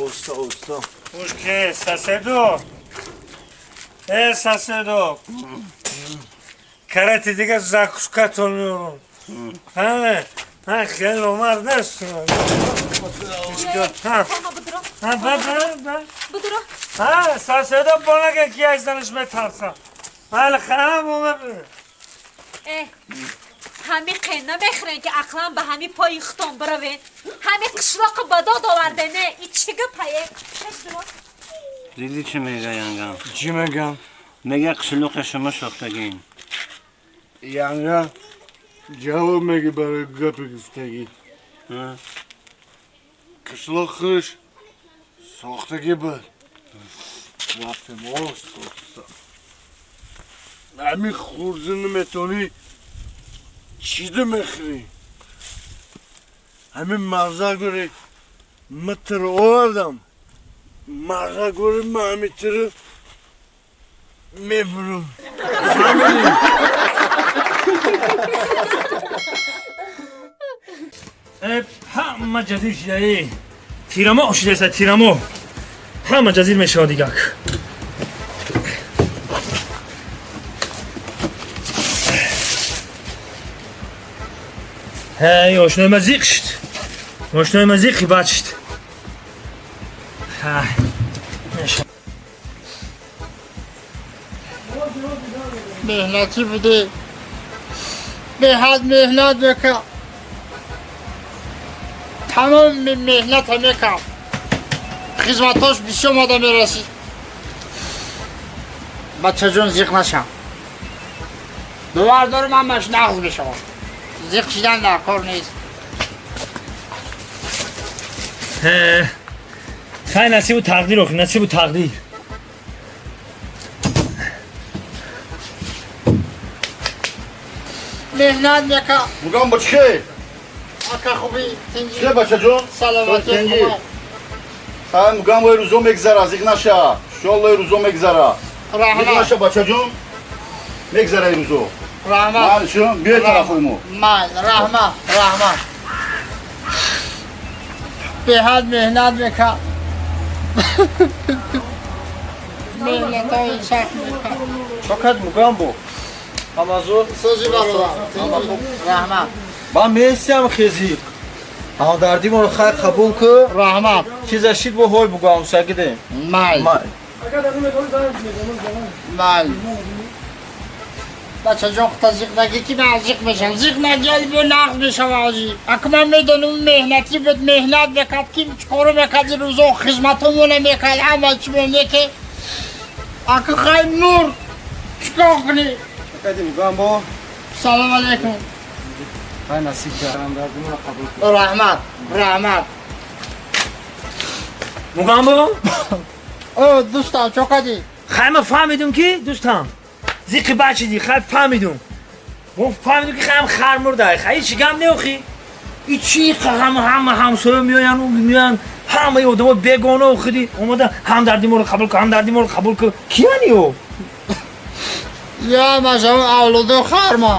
Оста оста. Ушке соседо. Э соседо. Карати дига закуска тон меорам. Ҳа, ҳа, хеле номард нест. Ҳа. Ҳа, ба, ба, ба. Будуро. Ҳа, соседо бонага ки аз занаш метарсам. Ҳали хаам омад. Э, ҳами қен намехӯрен ки ақлан ба ҳами пои хутон биравен. Ҳами қишлоқи ба дод овардене. И чӣ гапае? Диди чӣ мега янгам? Чӣ мегам? Мега қишлоқи шумо сохтагин. Янга ҷавоб меги барои гапи гуфтагӣ. Қишлоқ худаш сохтагӣ буд. Рафтем оста оста. Ҳамин хурзӣ наметонӣ чида мехӯрӣ? Ҳамин мағза гӯри митр овардам. Мағза гӯри ман ҳамин тири мебурам. Фаҳмидӣ? Ҳама ҷазир шидаи. Тирамо шидаеса тирамо. Ҳама ҷазир мешавад дигак. Ҳей, ошнои ма зиқ шуд. Ошнои ма зиқи бад шуд. Ҳай. Меҳнатӣ будӣ. Беҳад меҳнат мекард. Тамоми меҳната мекард. Хизматош бисёр мада мерасид. Бачаҷон зиқ нашав. Бовар дорам ҳамаш нағз мешавад. Зиқ шидан дар кор нест. Хай насибу тақдир охи, насибу тақдир. Меҳнат мекард. Мугам бо чӣ? Ака хубӣ, тинҷӣ. Чӣ бачаҷон? Саломатӣ. Тинҷӣ. Ҳа, мугам бо рӯзо мегзара, зиқ наша. Иншоалло рӯзо мегзара. Зиқ Раҳмат. наша бачаҷон. Мегзара рӯзо. Раҳмат. Ман шо биёй тарафои мо. Май, раҳмат, раҳмат. Беҳад меҳнат мекард. Меҳнатҳои сахт мекард. Чокат мугамбо. Ҳамазур. Сӯзи бародар. Раҳмат. Ман месиям хези. Ҳамдардӣ моро хайр қабул ку. Раҳмат. Чиза шид бо ҳой бугу ҳамсагидем. Май. Май. Май. Бачаҷон хута зиқ нагӣ ки ман зиқ мешавам. Зиқ нагӣ бо нағз мешавам ҳоҷӣ. Ака ман медонам меҳнатӣ буд, меҳнат мекард, ки чикоро мекард ин рӯзо хизматомона мекард, ҳама чӣ меке. Ака хай мурд. Чикор кунӣ? Чокати мугамбо. Салом алейкум. Хай насиб ка. Ҳамдардӣ моро қабул ку. Раҳмат, раҳмат. Мугамбо? О, дӯстам, чо кардӣ? Хай ман фаҳмидум ки дӯстам. Зиқи бад шидӣ, хай фаҳмидум. Мо фаҳмидум ки хаям хар мурда. Хай ҳеч гап не охи. И чӣ ҳама ҳама ҳамсоя меоян, меоян, ҳамаи одамо бегона охиди омада ҳамдарди моро қабул ку, ҳамдарди моро қабул ку. Кияни ё? Я мажавам авлодои харма.